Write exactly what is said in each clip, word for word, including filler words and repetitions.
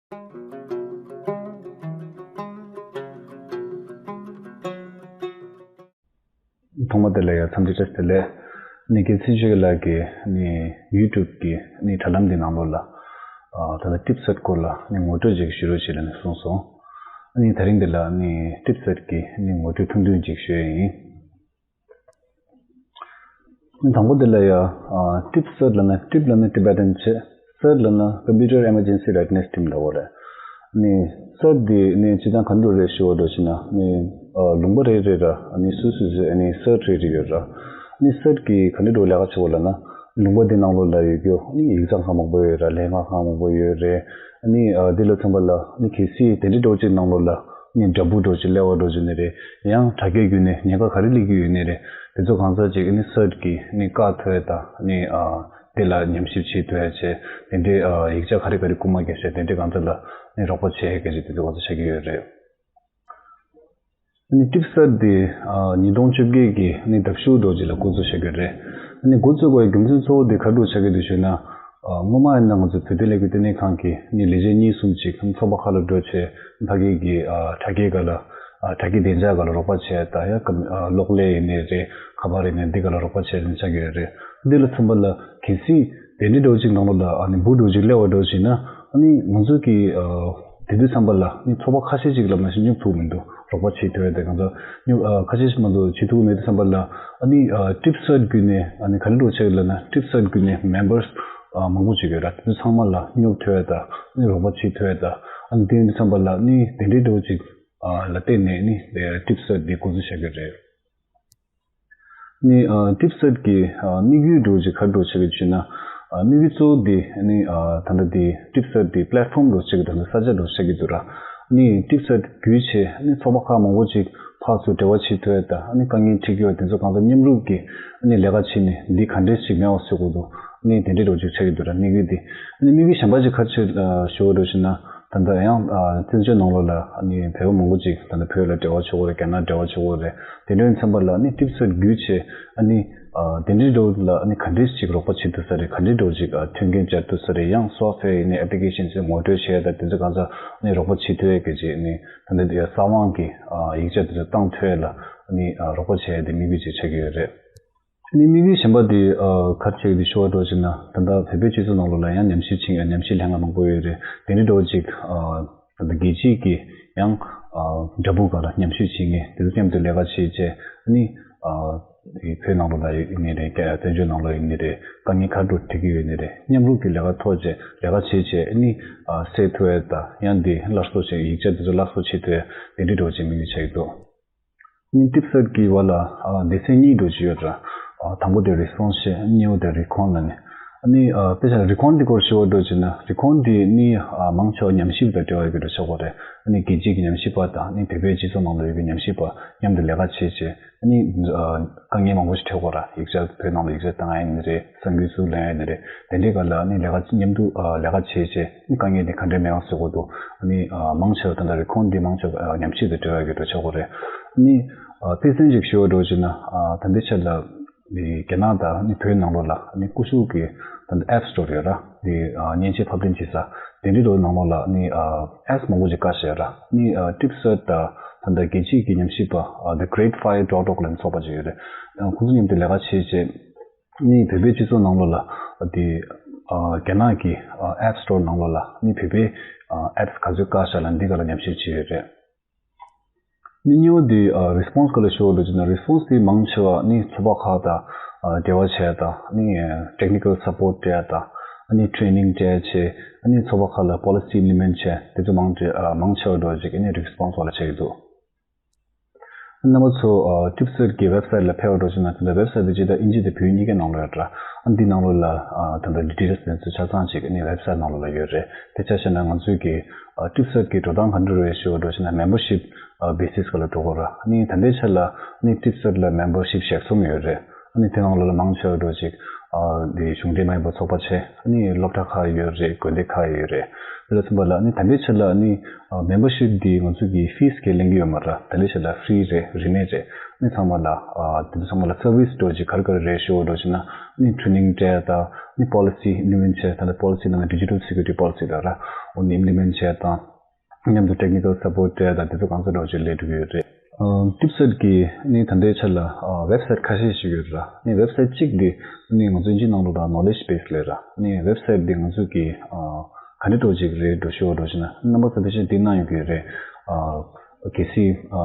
ཐོག་མ་དེ་ལ་ཡང་འཚམས་འདྲི་བཀྲ་ཤིས་བདེ་ལེགས། ནི་རྒན་ཚེ་ཆོས་ལགས་ཀྱི་ནི་ཡུ་ཊུབ་ཀྱི་ནི་དྲ་ལམ་འདི་ནང་ལོགས་ལ། ཨ་ད་ལྟ་ཊིབ་སེཊ་སྐོར་ལ་ནི་ངོ་སྤྲོད་ཅིག་ཞུ་རོགས་ཞེས་ལ་ནི་གསུངས་སོང་། ནི་དེ་རིང་འདི་ལ་ནི་ཊིབ་སེཊ་ཀྱི་ནི་ངོ་སྤྲོད་ཐུང་ཐུང་ཅིག་ཞུ་ཡས་ཡིན། དང་པོ་དེ་ལ་ཡ། ཊིབ་སེཊ་ལབ་ན་ཊིབ་ལབ་ན་ཊི་བེ་ཊན་བྱས། སེཊ་ལབ་ན་Computer Emergency Readiness Team ལབ་ཡོད་རེད། ནི་སེཊ་འདི་ནི་སྤྱིར་བཏང་ག་འདྲ་རེད་ཞུ་བ་འདྲ་བྱས་ན་ནི་ལུང་པ་རེ་རེ་ལ་ནི་སོ་སོ་སོའི་ནི་སེཊ་རེ་རེ་ཡོད་ར། ནི་སེཊ་གི་ག་འདྲ་ལས་ཀ་བྱེད་པ་ལབ་ན། ལུང་པ་འདི་ནང་ལོགས་ལ་ཡོད་རྒྱུ་ནི་ཡིག་ཚང་ཁང་མང་པོ་ཡོད་ར། ལྷན་ཁང་ཁང་མང་པོ་ཡོད་རེད། ནི་འདི་ལ་མཚོན་པ་ལ་ནི་གལ་སྲིད་དེ་འདྲའི་འདྲ་བོ་ཅིག་ནང་ལོགས་ལ་ནི་འདྲ་པོ་འདྲ་བོ་ཅིག་སླེབས་པ་འདྲ་བོ་ཅིག་ནི་རེད། ཡང་དྲ་རྒྱའི་བརྒྱུད་ནས་ཉེན་ཁ་ག་རེ་སླེབས་ཀྱི་ཡོད་ནི་རེད། དེ་ཚོ་གང་ཟག་ཅིག་ནི་སེཊ་གི་ནི་བཀག་ཐུབ་ཡ་དང་ནི་དེ་ལ་ཉམས་ཞིབ་བྱེད་ཐུབ་ཡ་བྱས། དེ་འདྲའི་ཡིག་ཆ་ག་རེ་ག་རེ་རྐུ་མ་བརྒྱབ་བྱས་དེ་འདྲའི་གང་ཟག་ལ་ནི་རོགས་པ་བྱེད་ཡ་གལ་ཆེ་དེ་ཚོ་གང་ཟག་ཆགས་ཀྱི་ཡོད་རེད། ནི་ཊིབ་སེཊ་དེ་ཉིས་སྟོང་བཅོ་བརྒྱད་ཀྱི་ནི་ཟླ་གཞུག་རྡོ་རྗེ་ལ་འགོ་བཙུགས་བྱ་རྒྱུ་རེད། ནི་འགོ་བཙུགས་པའི་རྒྱུ་མཚན་གཙོ་བོ་དེ་ག་རེ་ཆགས་ཀྱི་འདུག་ཞུས་ན། སྔོན་མ་ཡིན་ན་ང་ཚོ་བོད་དོན་ལས་འགུལ་ལྟེ་གནས་ཁང་གིས་ནི་ལས་བྱེད་གཉིས་གསུམ་ཅིག་ཚོགས་པ་ཁག་ལ་འགྲོ་བྱས་ཕ་གི་གི་དྲ་རྒྱའི་སྒང་ལ་དྲ་རྒྱའི་བདེ་འཇགས་སྒང་ལ་རོགས་པ་བྱས་དང་ཡང་གློག་ཀླད་ཡིན་ནའི་རེད། ཁ་པར་ཡིན་ནའི་འདི་སྒང་ལ་རོགས་པ་བྱས་ནས་ཆགས་ཀྱི་ཡོད་རེད། འདི་ལ་མཚོན་པ་ལ་གལ་སྲིད་དེ་འདྲའི་འདྲ་བོ་ཅིག་ནང་ལོགས་ལ་ནི་འབུ་འདྲ་བོ་ཅིག་སླེབས་པ་འདྲ་བོ་ཞིག་ན་ནི་ང་ཚོ་གི་དེ་དུས་ཙམ་པ་ལ་ནི་ཚོགས་པ་ཁ་ཤས་ཤིག་ལ་མ་གཞི་སྙོབ་ཐུབ་མི་འདུག་རོགས་པ་བྱེད་ཐུབ་ཡ་དེ་གང་ཚོ་སྙོབ་ཁ་ཤས་ཤིག་མ་གཏོགས་བྱེད་ཐུབ་མེད་དུས་ཙམ་པ་ལ་ནི་ཊིབ་སེཊ་བརྒྱུད་ནས་ནི་ག་རེ་འགྲོ་ཆགས་ལབ་ན་ཊིབ་སེཊ་བརྒྱུད་ནས་མེམ་བར་མང་པོ་ཅིག་ཡོད་ར། དེ་ཚོ་ཚང་མ་ལ་སྙོབ་ཐུབ་ཡ་དང་ནི་རོགས་པ་བྱེད་ཐུབ་ཡ་དང་ནི་དེ་ཡིན་དུས་ཙམ་པ་ལ་ནི་དེ་འདྲའི་འགྲོ་ཅིག་ལ་བརྟེན་ནས་ནི་ཊིབ་སེཊ་འདི་འགོ་འཛུགས་བྱ་རྒྱུ་རེད། ནི་ཊིབ་སེཊ་ཀྱི་དམིགས་ཡུལ་འདྲ་བོ་ཅིག་ག་འདྲ་བོ་ཆགས་ཀྱི་ཡོད་ན། དམིགས་ཡུལ་གཙོ་བོ་དེ་ནི་ད་ལྟ་དེ་ཊིབ་སེཊ་དེ་པི་ལེཊ་ཕོམ་འདྲ་བོ་ཅིག་ད་ལྟ་ས་ཆ་འདྲ་བོ་ཆགས་ཀྱི་འདུག་ར། ནི་ཊིབ་སེཊ་བརྒྱུད་བྱས་ནི་ཚོགས་པ་ཁག་མང་པོ་ཅིག་ཕར་ཚུར་འབྲེལ་བ་བྱེད་ཐུབ་ཡ་དང་ནི་དཀའ་ངལ་འཕྲད་ཀྱི་ཡོད་དེ་ཚོ་གང་ཚོ་མཉམ་རུབ་ཀྱིས་ནི་ལས་ཀ་བྱས་ནས་འདི་ག་འདྲས་ཞིག་མེད་པ་བཟོ་དགོས་འདུག་ནི་དེ་འདྲས་འདྲ་བོ་ཅིག་ཆགས་ཀྱི་འདུག་ར། དམིགས་ཡུལ་དེ་ནི་དམིགས་ཡུལ་གཞན་པ་ཅིག་ག་རེ་ཞུ་བ་འདྲ་བོ་ཞུ་ན། ད་ལྟ་ཡང་བཙན་བྱོལ་ནང་ལོགས་ལ་ནི་བོད་པ་མང་པོ་ཅིག་ད་ལྟ་བོད་ལ་འབྲེལ་བ་བྱེད་ཀྱི་ཡོད་རེད། རྒྱ་ནག་འབྲེལ་བ་བྱེད་ཀྱི་ཡོད་རེད། དེ་འདྲའི་མཚོན་པ་ལ་ནི་ཊིབ་སེཊ་བརྒྱུད་བྱས་ཨ་ནི་དེ་འདྲའི་འདྲ་བོ་ལ་ནི་ག་འདྲས་ཅིག་རོགས་པ་བྱེད་ཐུབ་ས་རེད། ག་འདྲའི་འདྲ་བོ་ཅིག་མཐུན་རྐྱེན་སྦྱར་ཐུབ་ས་རེད། ཡང་སོབ་ཝེར་ཡིན་ནའི་ཨེབ་ལི་ཀེ་ཤན་ཅིག་ངོ་སྤྲོད་བྱེད་ཡ་དང་དེ་ཚོ་གང་ཚ་ནི་རོགས་པ་བྱེད་ཐུབ་ཡ་གི་ཅིག་ནི་ད་ལྟ་གསང་དབང་གི་ཡིག་ཆ་དེ་ཚོ་བཏང་ཐུབ་ཡ་ལ་ནི་རོགས་པ་བྱེད་ཡ་དེ་དམིགས་ཡུལ་ཅིག་ཆགས་ཀྱི་ཡོད་རེད། ནི་དམིགས་ཡུལ་གཞན་པ་དེ་ག་རེ་བྱེད་ཀྱི་འདུག་ཞུ་བ་འདྲ་བོ་ཅིག་ན། ད་ལྟ་བོད་པའི་སྤྱི་ཚོགས་ནང་ལོགས་ལ་ཡང་ཉམས་ཞིབ་བྱེད་མཁན་ཉམས་ཞིབ་ལྷན་ཁང་མང་པོ་ཡོད་རེད། དེ་འདྲའི་འདྲ་བོ་ཅིག་ད་ལྟ་རྒྱལ་སྤྱིའི་གི་ཡང་འདྲ་པོ་སྒང་ལ་ཉམས་ཞིབ་བྱེད་མཁན་དེ་ཚོ་མཉམ་དུ་ལས་ཀ་བྱེད་བྱས་ནི་བོད་ནང་ལོགས་ལ་ཡིན་ནི་རེད། བཙན་བྱོལ་ནང་ལོགས་ཡིན་ནི་རེད། དཀའ་ངལ་ག་འདྲ་འཕྲད་ཀྱི་ཡོད་ནི་རེད། མཉམ་རུབ་ཀྱི་ལས་ཀ་ཐོག་བྱས་ལས་ཀ་བྱེད་བྱས་ནི་སེལ་ཐུབ་ཡ་དང་ཡང་དེ་སླར་གསོ་བྱེད་ཡིག་ཆ་དེ་ཚོ་སླར་གསོ་བྱེད་ཐུབ་ཡ་དེ་འདྲའི་འདྲ་བོ་ཅིག་དམིགས་ཡུལ་ཆགས་ཀྱི་འདུག་ནི་ཊིབ་སེཊ་ཀྱི་བར་ལ་སྡེ་ཚན་གཉིས་འདྲ་བོ་ཅིག་ཡོད་ར། དང་པོ་དེ་རི་སི་པོན་སི་བྱས། གཉིས་པ་དེ་རི་ཀོན་ལབ་ནས། ནི་དཔེ་ཆ་རི་ཀོན་དེ་སྐོར་ཞུ་བ་འདྲ་བོ་ཅིག་ན་རི་ཀོན་དེ་ནི་མང་ཆེ་བ་ཉམས་ཞིབ་དང་འབྲེལ་བ་ཡོད་པའི་འདྲ་ཆགས་པ་རེད། ནི་རྒྱལ་སྤྱིའི་གི་ཉམས་ཞིབ་པ་དང་ནི་བོད་པའི་སྤྱི་ཚོགས་ནང་ལ་ཡོད་པའི་ཉམས་ཞིབ་པ་མཉམ་དུ་ལས་ཀ་བྱེད་བྱས་ནི་དཀའ་ངལ་མང་པོ་ཞིག་འཕྲད་ཀྱི་ཡོད་ར། ཡིག་ཆ་བོད་ནང་ལ་ཡིག་ཆ་བཏང་ཡ་ཡིན་ནི་རེད། གསར་འགྱུར་ཚུར་ལེན་ཡ་ཡིན་ནི་རེད། དེ་འདྲའི་སྒང་ལ་ནི་ལས་ཀ་མཉམ་དུ་ལས་ཀ་བྱེད་བྱས་ནི་དཀའ་ངལ་དེ་ག་འདྲས་མེད་པ་བཟོ་དགོས་འདུག་ནི་མང་ཆེ་བ་ད་ལྟ་རི་ཀོན་འདི་མང་ཆེ་བ་ཉམས་ཞིབ་དང་འབྲེལ་བ་ཡོད་པའི་འདྲ་ཆགས་ཀྱི་ཡོད་རེད། ནི་དཔེ་མཚོན་ཅིག་ཞུ་བ་འདྲ་བོ་ཅིག་ན་ད་ལྟའི་ཆར་ལ་ནི་རྒྱ་ནག་དང་ནི་བོད་ནང་ལོགས་ལ་ནི་ཀུ་ཤུ་གི་ད་ལྟ་ཨེབ་སི་ཊོར་ཡོད་ར། ནི་མཉེན་ཆས་ཕབ་ལེན་བྱེད་ས་དེ་འདྲའི་ལོ་ནང་ལོགས་ལ་ནི་ཨེབ་སི་མང་པོ་ཅིག་བཀག་བཞག་ཡོད་ར། ནི་ཊིབ་སེཊ་དང་ད་ལྟ་རྒྱལ་སྤྱིའི་གི་ཉམས་ཞིབ་པ་The Great Fire dot org ལབ་ནས་ཚོགས་པ་ཅིག་ཡོད་རེད། ཁོང་ཚོ་མཉམ་དུ་ལས་ཀ་བྱེད་བྱས། ནི་བོད་པའི་སྤྱི་ཚོགས་ནང་ལོགས་ལ་དེ་རྒྱ་ནག་གི་ཨེབ་སི་ཊོར་ནང་ལོགས་ལ་ནི་བོད་པའི་ཨེབ་སི་ག་ཚོད་བཀག་བཞག་ལ་འདི་སྒང་ལ་ཉམས་ཞིབ་བྱས་ཡོད་རེད། ནི་གཉིས་པ་དེ་རི་སི་པོན་སི་སྐོར་ལ་ཞུ་བ་འདྲ་བོ་ཅིག་ན་རི་སི་པོན་སི་དེ་མང་ཆེ་བ་ནི་ཚོགས་པ་ཁག་དང་འབྲེལ་བ་བྱས་དང་ནི་ཊེག་ནི་ཀལ་སཔོར་ཊི་སྤྲད་དང་ནི་ཊེ་རེ་ནིང་སྤྲད་བྱས་ནི་ཚོགས་པ་ཁག་ལ་པོ་ལི་སི་ཨིམ་པི་ལི་མེན་ཊི་བྱས་དེ་ཚོ་མང་ཆེ་མང་ཆེ་བ་འདྲ་བོ་ཅིག་ནི་རི་སི་པོན་སི་བ་ལ་བྱེད་ཀྱི་འདུག་རྣམ་པ་ཚོ་ཊིབ་སེཊ་ཀྱི་ཝེབ་སའིཊ་ལ་ཕེབས་པ་འདྲ་བོ་ཅིག་ན་དེ་འདྲ་ཝེབ་སའིཊ་དེ་སྤྱིར་བཏང་དབྱིན་ཇི་དང་བོད་གཉིས་ཀའི་ནང་ལ་ཡོད་འདྲ། ཨ་འདི་ནང་ལོགས་ལ་ད་ལྟ་ཌི་ཊེལ་སི་དེ་ཚོ་ཆ་ཚང་ཅིག་ནི་ཝེབ་སའིཊ་ནང་ལོགས་ལ་ཡོད་རེད། དེ་ཆ་བཞག་ན་ང་ཚོའི་གི་ཊིབ་སེཊ་ཀྱི་འགྲོ་སྟངས་ག་འདྲ་རེད་ཞུ་བ་འདྲ་བོ་ཅིག་ན་མེམ་བར་ཤིབ་བེ་སིས་སྒང་ལ་འགྲོ་དགོས་ར། ནི་ད་ལྟའི་ཆ་ལ་ནི་ཊིབ་སེཊ་ལ་མེམ་བར་ཤིབ་ཞལ་འཛོམས་ཡོད་རེད། ཨ་ནི་དེ་ནང་ལོགས་ལ་མང་ཆེ་བ་འདྲ་བོ་ཅིག་ ཨ་འདི་གཞུང་འབྲེལ་མ་ཡིན་པའི་ཚོགས་པ་བྱས། ཨ་ནི་སློབ་གྲྭ་ཁག་ཡོད་རེད། དགོན་སྡེ་ཁག་ཡོད་རེད། དེ་ལ་མཚོན་པ་ལ་ཨ་ནི་ད་ལྟའི་ཆར་ལ་ཨ་ནི་ཨ་མེམ་བར་ཤིབ་འདི་ང་ཚོ་གི་ཕིས་གི་ལེན་གི་ཡོད་མ་རེད། ད་ལྟའི་ཆར་ལ་ཕི་རི་རེད། རིན་མེད་རེད། ཨ་ནི་ཚང་མ་ལ་ཨ་དེ་ཚོ་ཚང་མ་ལ་སར་བིས་འདྲ་བོ་ཅིག་ག་རེ་ག་རེ་རེད་ཞུ་བ་འདྲ་བོ་ཅིག་ན། ཨ་ནི་ཊེ་རེ་ནིང་སྤྲད་དང་། ཨ་ནི་པོ་ལི་སི་ཨིམ་པི་ལི་མེན་ཊི་བྱས། ད་ལྟ་པོ་ལི་སི་ནང་ལ་ཌི་ཇི་ཊལ་སི་ཀིའུ་རི་ཊི་པོ་ལི་སི་ལ་ར། འོ་ནི་ཨིམ་པི་ལི་མེན་ཊི་བྱས་དང་། མཉམ་དུ་ཊེག་ནི་ཀལ་སཔོར་ཊི་སྤྲད་དང་དེ་ཚོ་གང་ཚོད་འདྲ་བོ་ཅིག་ལས་འགྲོ་གི་ཡོད་རེད། ཨ་ཊིབ་སེཊ་གི་ནི་ད་ལྟའི་ཆར་ལ་ཨ་ཝེབ་སའིཊ་ཁ་ཤས་ཤིག་ཡོད་རེད། ནི་ཝེབ་སའིཊ་གཅིག་དེ་ནི་ང་ཚོ་ཨིན་ཇིའི་ནང་ལོགས་ལ་ནོ་ལེཇ་བེ་སི་ལབ་ར། ནི་ཝེབ་སའིཊ་དེ་ང་ཚོ་གི་ཨ་ག་འདྲ་འདྲ་བོ་ཅིག་རེད་འགྲོ་ཞུ་བ་འདྲ་བོ་ཅིག་ན། རྣམ་པ་ཚོ་ཕལ་ཆེར་འདི་གནང་ཡོད་ཀྱི་རེད། ཨ་གལ་སྲིད་ཨ་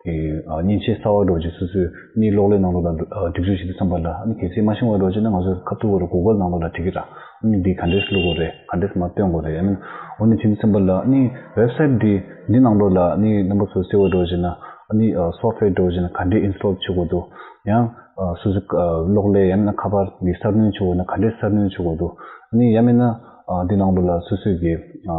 དེ་ཨ་མཉེན་ཆས་གསར་བ་འདྲ་བོ་ཅིག་སོ་སོའི་ནི་གློག་ཀླད་ནང་ལོགས་ལ་ཨ་སྒྲིག་འཇུག་བྱེད་དུས་ཙམ་པ་ལ། ཨ་ནི་གལ་སྲིད་མ་ཤེས་པ་འདྲ་བོ་ཅིག་ན་ང་ཚོ་ཁ་ཐུག་བར་གུ་གལ་ནང་ལོགས་ལ་འབྲི་གི་ར། ཨ་ནི་འདི་ག་འདྲས་བླུག་དགོས་རེད། ག་འདྲས་མར་སྟོན་དགོས་རེད། ཨ་ནི་འོ་ནི་བྱེད་དུས་ཙམ་པ་ལ་ཨ་ནི་ཝེབ་སའིཊ་འདི་འདི་ནང་ལོགས་ལ་ཨ་ནི་རྣམ་པ་ཚོ་གསལ་བོ་འདྲ་བོ་ཅིག་ན། ཨ་ནི་ཨ་སོཕ་ཝེར་འདྲ་བོ་ཅིག་ན་ག་འདྲས་ཨིན་སི་ཊོལ་བྱེད་དགོས་འདུག་ཡང་ཨ་སོ་སོའི་ཨ་གློག་ཀླད་ཡང་མིན་ན་ཁ་པར་འདི་གསར་སྣོན་བྱེད་དགོས་ན་ག་འདྲས་གསར་སྣོན་བྱེད་དགོས་འདུག་ཨ་ནི་ཡང་མིན་ན་ཨ་འདི་ནང་ལོགས་ལ་སོ་སོའི་གི་ཨ་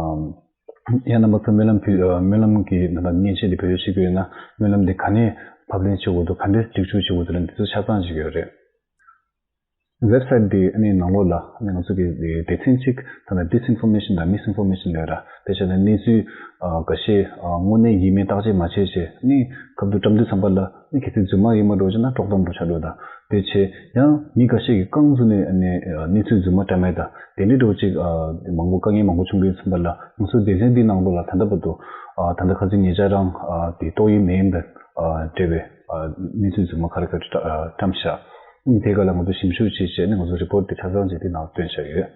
ཡང་རྣམ་པ་ཚོ་སྨོན་ལམ་ཕུལ། ཨ་སྨོན་ལམ་གྱི་ད་ལྟ་མཉེན་ཆས་དེ་བེད་སྤྱོད་བྱེད་ཀྱི་ཡོད་ན་སྨོན་ལམ་དེ་ག་ནས་ཕབ་ལེན་བྱེད་དགོས་འདུག་ག་འདྲས་སྒྲིག་འཇུག་བྱེད་དགོས་འདུག་ལ་འདི་ཚོ་ཆ་ཚང་ཅིག་ཡོད་རེད། ཝེབ་སའིཊ་དེ་ཨ་ནི་ནང་ལོགས་ལ་ཨ་ནི་ང་ཚོ་གི་སྡེ་ཚན་གཅིག་ད་ལྟ་ཌིས་ཨིན་ཕོར་མེ་ཤན་དང་མིས་ཨིན་ཕོར་མེ་ཤན་ལབ་ར། དཔེ་བཞག་ན་གནས་ཚུལ་ཨ་འགའ་ཤས་ཨ་དངོས་གནས་ཡིན་མིན་བརྟག་དཔྱད་མ་བྱས་བྱས་ཨ་ནི་ཁ་ཐུག་བཀྲམ་དུས་ཙམ་པ་ལ་ཨ་ནི་གལ་སྲིད་རྫུན་མ་ཡིན་པ་འདྲ་བོ་ཅིག་ན་དཀྲོག་གཏམ་འདྲ་བོ་ཆགས་འགྲོ་དང་། དེ་བྱས་ཡང་མི་འགའ་ཤས་ཀྱིས་རྐང་བཙུགས་ནས་ཨ་ནི་ཨ་གནས་ཚུལ་རྫུན་མ་བཀྲམ་མཁན་དང་དེ་འདྲའི་འདྲ་བོ་ཅིག་ཨ་མང་པོ་དཀའ་ངལ་མང་པོ་བྱུང་དུས་ཙམ་པ་ལ་ང་ཚོ་སྡེ་ཚན་འདིའི་ནང་ལོགས་ལ་ད་ལྟ་བར་དུ་ཨ་ད་ལྟ་ཁ་སང་ཉེ་ཆར་རང་ཨ་དེ་ཏོག་དབྱིབས་ནད་ཡམས་དང་ཨ་འབྲེལ་བའི་ཨ་གནས་ཚུལ་རྫུན་མ་ག་རེ་ག་རེ་བཀྲ- ཨ་བཀྲམ་བཞག་ཨ་ནི་དེ་ག་ལ་ང་ཚོ་ཞིབ་འཇུག་བྱས་བྱས་ནས་ང་ཚོ་རི་པོར་ཊི་དེ་ཆ་ཚང་བྱས་དེ་ནང་བཏོན་བཞག་ཡོད།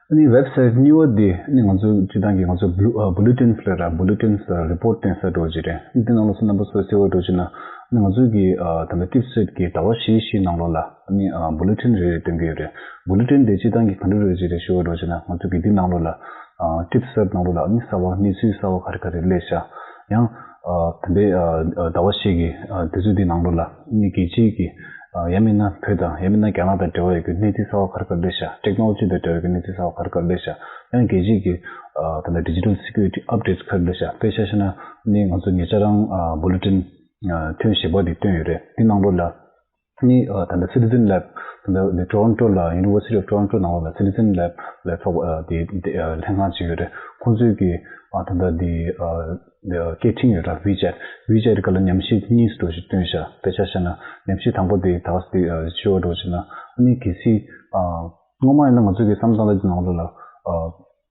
ཨ་ནི་ཝེབ་སའིཊ་གཉིས་པ་དེ་ཨ་ནི་ང་ཚོ་སྤྱིར་བཏང་གི་ང་ཚོ་བུ་ལུ- ཨ་བུ་ལེ་ཊིན་ལབ་ར། བུ་ལེ་ཊིན་ཟེར་རི་པོར་ཊི་བཏོན་ས་འདྲ་བོ་ཅིག་རེད། ཨ་ནི་དེ་ནང་ལོགས་སུ་རྣམ་པ་ཚོས་གསལ་བོ་འདྲ་བོ་ཅིག་ན་ཨ་ནི་ང་ཚོ་གི་ཨ་ད་ལྟ་ཊིབ་སེཊ་གི་ཟླ་བ་བཞི་བཞིའི་ནང་ལོགས་ལ་ཨ་ནི་ཨ་བུ་ལེ་ཊིན་རེ་རེ་བཏོན་གྱི་ཡོད་རེད། བུ་ལེ་ཊིན་དེ་སྤྱིར་བཏང་གི་ག་འདྲ་འདྲ་བོ་ཅིག་རེད་ཞུ་བ་འདྲ་བོ་ཅིག་ན་ང་ཚོ་གི་འདི་ནང་ལོགས་ལ་ཨ་ཊིབ་སེཊ་ནང་ལོགས་ལ་ཨ་ནི་གསར་བ་གནས་ཚུལ་གསར་བ་ག་རེ་ག་རེ་སླེབས་ཤག་ཡང་ཨ་ད་ལྟའི་ཨ་ཟླ་བ་ཞིག་གི་ཨ་དུས་ཚོད་འདི་ནང་ལོགས་ལ་ཨ་ནི་རྒྱལ་སྤྱིའི་གི་ཨ་ཡང་མིན་ན་བོད་དང་ཡང་མིན་ན་རྒྱ་ནག་དང་འབྲེལ་བ་ཡོད་པའི་གནས་ཚུལ་གསར་བ་ག་རེ་ག་རེ་སླེབས་ཤག་ཊེག་ནོ་ལོ་ཇི་དང་འབྲེལ་བའི་གནས་ཚུལ་གསར་བ་ག་རེ་ག་རེ་སླེབས་ཤག་ཡང་རྒྱལ་སྤྱིའི་གི་ཨ་ད་ལྟ་ཌི་ཇི་ཊལ་སི་ཀིའུ་རི་ཊི་ཨབ་ཌེཊ་ག་རེ་སླེབས་ཤག་དཔེ་ཆ་བཞག་ན་ཨ་ནི་ང་ཚོ་ཉེ་ཆར་རང་ཨ་བུ་ལེ་ཊིན་ཨ་ཐེངས་བཞི་པ་དེ་བཏོན་ཡོད་རེད། འདི་ནང་ལོགས་ལ་ནི་ཨ་ད་ལྟ་སི་ཊི་ཛེན་ལེབ་ད་ལྟ་ཊོ་རོན་ཊོ་ལ་University of Toronto ནང་ལོགས་ལ་སི་ཊི་ཛེན་ལེབ་ལ་ཚོགས་པ་ཨ་དེ་དེ་ཨ་ལྷན་ཁང་ཅིག་ཡོད་རེད། ཁོང་ཚོས་ཀྱི་ཨ་ད་ལྟ་དེ་ཨ་སྐད་འཕྲིན་ཡོད་ར། ཝི་ཅེཊ། ཝི་ཅེཊ་སྒང་ལ་ཉམས་ཞིབ་གཉིས་འདྲ་བོ་ཞིག་བཏོན་ཤག་དཔེ་ཆ་བཞག་ན་ཉམས་ཞིབ་དང་པོ་དེ་ད་ག་ཟེ་དེ་ཨ་ཞུ་བ་འདྲ་བོ་ཞིག་ན་ཨ་ནི་གལ་སྲིད་ཨ་སྔོན་མ་ཡིན་ན་ང་ཚོས་ཀྱི་བསམ་བློ་བཏང་ལ་དེ་ནང་ལོགས་ལ་ཨ་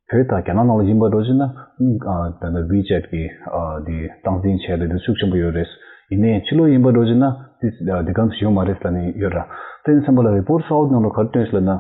བོད་དང་རྒྱ་ནག་ནང་ལ་ཡིན་པ་འདྲ་བོ་ཞིག་ན་ཨ་ནི་ཨ་ད་ལྟ་ཝི་ཅེཊ་གི་ཨ་དེ་སྟངས་འཛིན་བྱས་ཏེ་དེ་ཤུགས་ཆེན་པོ་ཡོད་རེད། ཡིན་ནའི་ཕྱི་ལོགས་ཡིན་པ་འདྲ་བོ་ཞིག་ན་དེ་ཨ་དེ་ག་ཙམ་ཞིག་ཡོད་མ་རེད་ལབ་ནས་ཡོད་ར། དེ་ཡིན་ཙམ་པ་ལ་རི་པོར་ཊི་གསར་བ་ནང་ལ་ག་རེ་བཏོན་ཤག་ལབ་ན།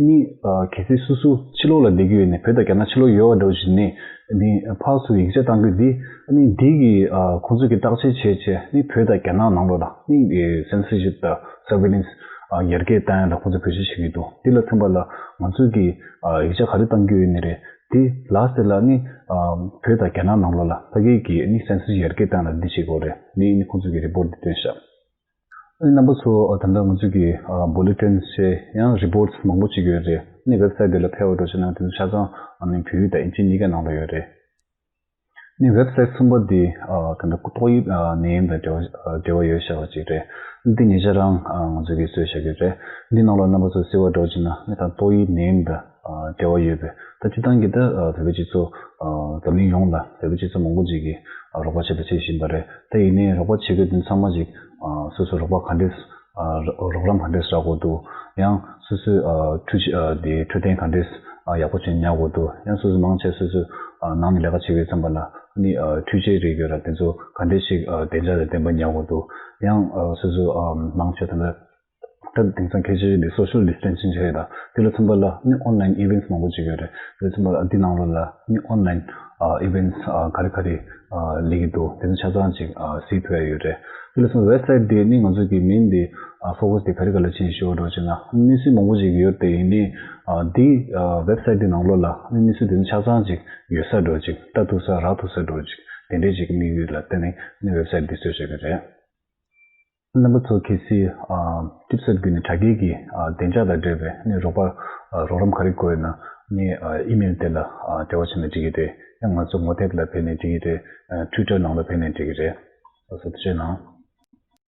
ནི་ཨ་གལ་སྲིད་སོ་སོ་ཕྱི་ལོགས་ལ་བསྡད་ཀྱི་ཡོད་ནས་བོད་དང་རྒྱ་ནག་ཕྱི་ལོགས་ཡོད་པ་འདྲ་བོ་ཞིག་ནས་ནི་ཕར་ཚུར་ཡིག་ཆ་བཏང་རྒྱུ་འདི་ཨ་ནི་འདི་གི་ཨ་ཁོང་ཚོ་གི་བརྟག་དཔྱད་བྱས་བྱས་ནི་བོད་དང་རྒྱ་ནག་ནང་ལོགས་ལ་ནི་ཨེ་སེན་སར་ཤིབ་དང་སར་ཝེ་ལེན་སི་ཨ་ཡར་རྒྱས་བཏང་ཡ་ལ་ཁོང་ཚོ་བེད་སྤྱོད་བྱེད་ཀྱི་འདུག་འདི་ལ་མཚོན་པ་ལ་ང་ཚོ་གི་ཨ་ཡིག་ཆ་ག་རེ་བཏང་རྒྱུ་ཡོད་ནི་རེད། འདི་ལ་ཟེར་ལ་ནི་ཨ་བོད་དང་རྒྱ་ནག་ནང་ལོགས་ལ་ཕ་གི་གི་ནི་སེན་སར་ཤིབ་ཡར་རྒྱས་བཏང་ལ་འདི་བྱེད་དགོས་རེད། འདི་ནི་ཁོང་ཚོ་གི་རི་པོར་ཊི་འདི་བཏོན་ཤག་ཨ་ནི་རྣམ་པ་ཚོ་ཨ་ད་ལྟ་ང་ཚོ་གི་ཨ་བུ་ལེ་ཊིན་བྱས་ཡང་རི་པོར་ཊི་མང་པོ་ཅིག་ཡོད་རེད། ཨ་ནི་ཝེབ་སའིཊ་འདི་ལ་ཕེབས་པ་འདྲ་བྱས་ན་དེ་ཚོ་ཆ་ཚང་ཨ་ནི་བོད་ཡིག་དང་ཨིན་ཇི་གཉིས་ཀའི་ནང་ལ་ཡོད་རེད། ཨ་ནི་ཝེབ་སའིཊ་གསུམ་པ་འདི་ཨ་ད་ལྟ་ཏོག་དབྱིབས་ཨ་ནད་ཡམས་དང་འབྲེལ་བ་ཨ་འབྲེལ་བ་ཡོད་བྱ་བ་ཅིག་རེད། འདི་ཉེ་ཆར་རང་ཨ་ང་ཚོ་གིས་བཟོས་བཞག་གི་རེད། འདི་ནང་ལ་རྣམ་པ་ཚོ་གཟིགས་པ་འདྲ་བྱས་ན་ཨ་ནི་ད་ཏོག་དབྱིབས་ནད་ཡམས་དང་ཨ་འབྲེལ་བ་ཡོད་པའི་ད་སྤྱིར་བཏང་གི་ད་ཨ་བོད་པའི་སྤྱི་ཚོགས་ཨ་འཛམ་གླིང་ཡོངས་ལ་བོད་པའི་སྤྱི་ཚོགས་མང་པོ་ཅིག་གིས་ཨ་རོགས་པ་བྱེད་དང་བྱེད་བཞིན་པ་རེད། ད་ཡིན་ནའི་རོགས་པ་བྱེད་དགོས་དོན་ཚང་མ་ཅིག་ཨ་སོ་སོ་རོགས་པ་ག་འདྲས་ཨ་རོགས་རམ་ག་འདྲས་རག་དགོས་འདུག་ཡང་སོ་སོའི་ཨ་འཕྲོད་ཨ་དེ་འཕྲོད་བསྟེན་ག་འདྲས་ཨ་ཡག་པོ་བྱས་ཉར་དགོས་འདུག་ཡང་སོ་སོ་མང་ཆེ་སོ་སོ་ཨ་ནང་ནས་ལས་ཀ་བྱེད་པའི་ཙམ་པ་ལ་ནི་ཨ་འཕྲུལ་ཆས་རིགས་ཡོད་ར། དེ་ཚོ་ག་འདྲས་ཤིག་ཨ་བདེ་འཇགས་དང་ལྡན་པ་ཉར་དགོས་འདུག་ཡང་ཨ་སོ་སོ་ཨ་མང་ཆེ་ད་ལྟ་ད་དེང་སང་ཁྱད་ཆོས་འདི་སོ་ཤལ་ཌི་སི་ཊེན་སིང་བྱས་དང་དེ་ལ་མཚོན་པ་ལ་ནི་ཨོན་ལའིན་ཨི་ཝེན་ཊི་མང་པོ་ཅིག་ཡོད་རེད། དེ་ལ་མཚོན་པ་ལ་འདི་ནང་ལོགས་ལ་ནི་ཨོན་ལའིན་ཨ་ཨི་ཝེན་ཊི་ཨ་ག་རེ་ག་རེ་ཨ་སླེབས་ཀྱི་འདུག་དེ་ཚོ་ཆ་ཚང་ཅིག་ཨ་གཟིགས་ཐུབ་ཡ་ཡོད་རེད། དེ་ལ་མཚོན་ཝེབ་སའིཊ་འདི་ནི་ང་ཚོ་གི་མིང་འདི་ཨ་ཕོ་ཀས་འདི་ག་རེ་ག་ལ་ཕྱིན་ཞུ་བ་འདྲ་བྱས་ན་གནས་ཚུལ་མང་པོ་ཅིག་ཡོད་དེ། ཡིན་ནའི་ཨ་འདི་ཨ་ཝེབ་སའིཊ་འདི་ནང་ལོགས་ལ་ནི་གནས་ཚུལ་འདི་ཚོ་ཆ་ཚང་ཅིག་ཡོད་ས་འདྲ་ཅིག་ལྟ་ཐུབ་ས་རག་ཐུབ་ས་འདྲ་ཅིག་དེ་འདྲའི་ཅིག་དམིགས་ཡུལ་ལ་བརྟེན་ནས་ནི་ཝེབ་སའིཊ་འདི་བཟོས་བཞག་གི་རེད། རྣམ་པ་ཚོ་གལ་སྲིད་ཨ་ཊིབ་སེཊ་བརྒྱུད་ནས་དྲ་རྒྱའི་གི་ཨ་བདེ་འཇགས་དང་འབྲེལ་བའི་ནི་རོགས་པ་ཨ་རོགས་རམ་ག་རེ་དགོས་ཡོད་ན་ནི་ཨ་ཨི་མེལ་དེ་ལ་ཨ་འབྲེལ་བ་བྱས་ན་འགྲིག་གི་རེད། ཡང་ང་ཚོ་ངོ་དེབ་ལ་ཕེབས་ནས་འགྲིག་གི་རེད། ཨ་ཊུའི་ཊར་ནང་ལ་ཕེབས་ནས་འགྲིག་གི་རེད། ལགས་སོ། ཐུགས་རྗེ་གནང་།